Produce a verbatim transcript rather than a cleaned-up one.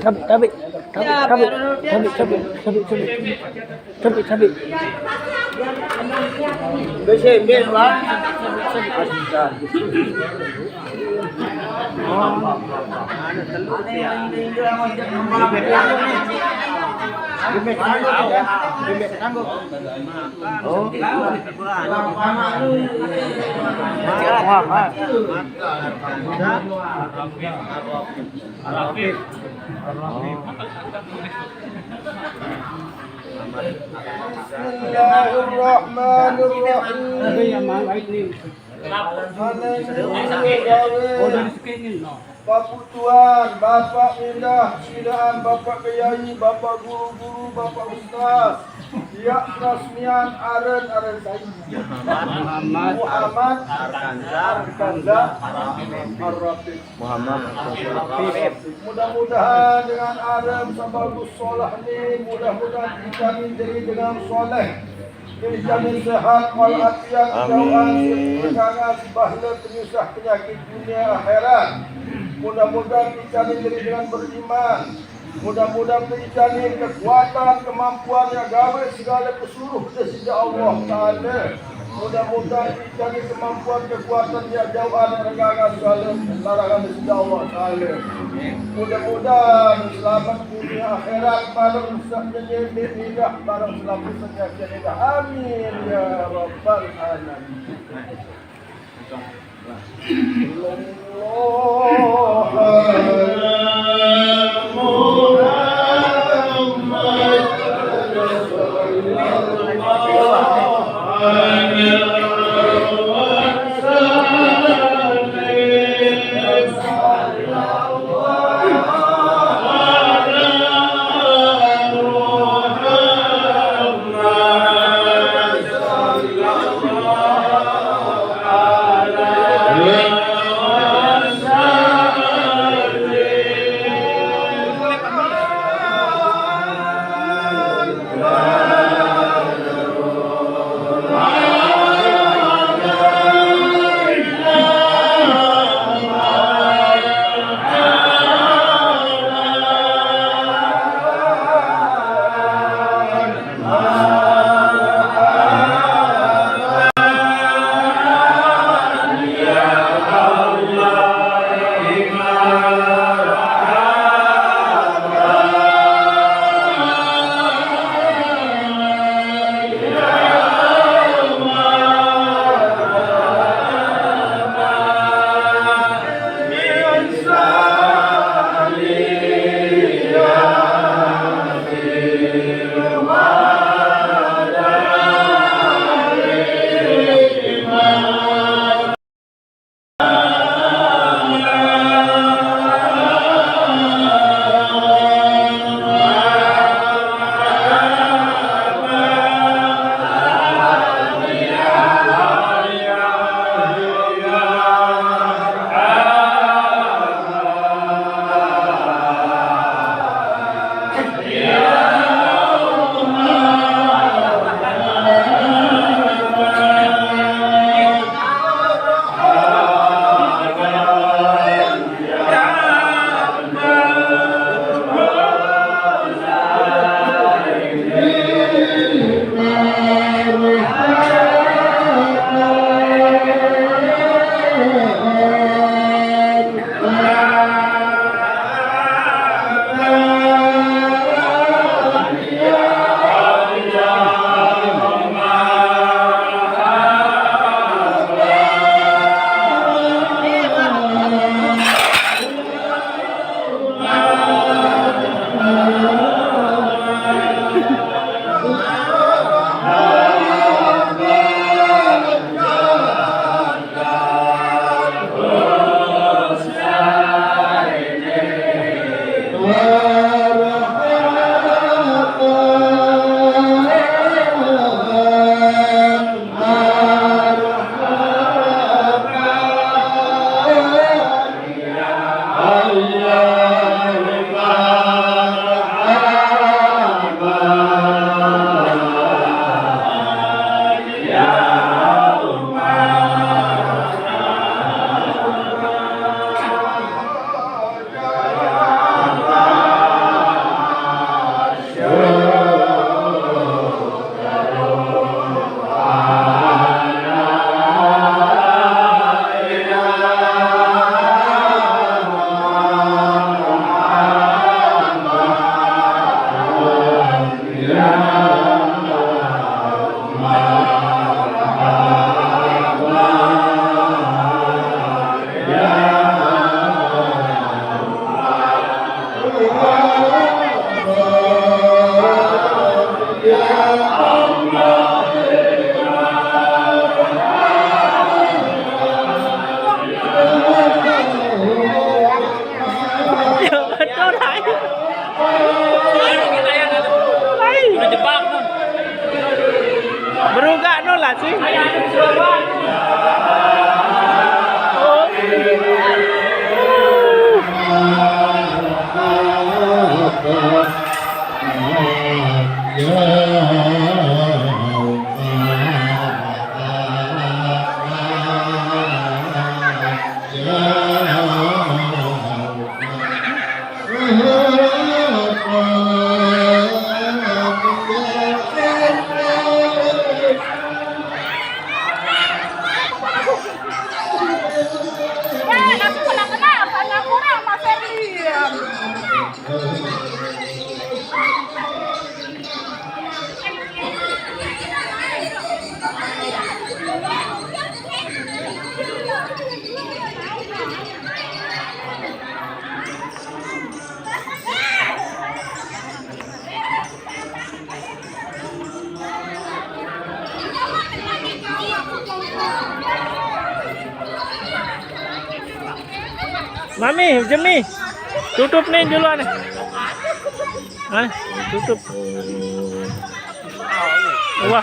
Tabi, tabi, tabi, tabi, tabi, tabi, tabi, tabi, tabi, tabi. Besek, besek, Bang. Oh. Wah, wah. Bismillahirrahmanirrahim. Ane ni gawe. Bapak Tuan, Bapak Mindah, Sidaan, Bapak Kiai, Bapak Guru-guru, Bapak Ustaz, pihak peresmian aren-aren saya. Muhammad Arkanza Ar-Rafiq. Muhammad Arkanza Ar-Rafiq. Mudah-mudahan dengan aren sabagus soleh ni, mudah-mudahan kita ni jadi dengan soleh. Dijamin sehat walafiat, jauhan si pegangan, si bahla penyusah penyakit dunia akhirat. Mudah-mudahan kita ni jadi dengan beriman. Mudah-mudahan kita ni kekuatan, kemampuan yang gawe segala kesuruh daripada Allah Taala. Mudah-mudahan kita ni kemampuan, kekuatan yang jauhan, pegangan segala larangan daripada Allah Taala. Mudah-mudahan selamat dunia akhirat, bareng sejak mindah, bareng selamat sejak mindah. Amin ya rabbal alamin. Jebak no. Berugak no lah sih. Mami, Jemi, tutup nih duluan nih. Hah? Tutup. Wah.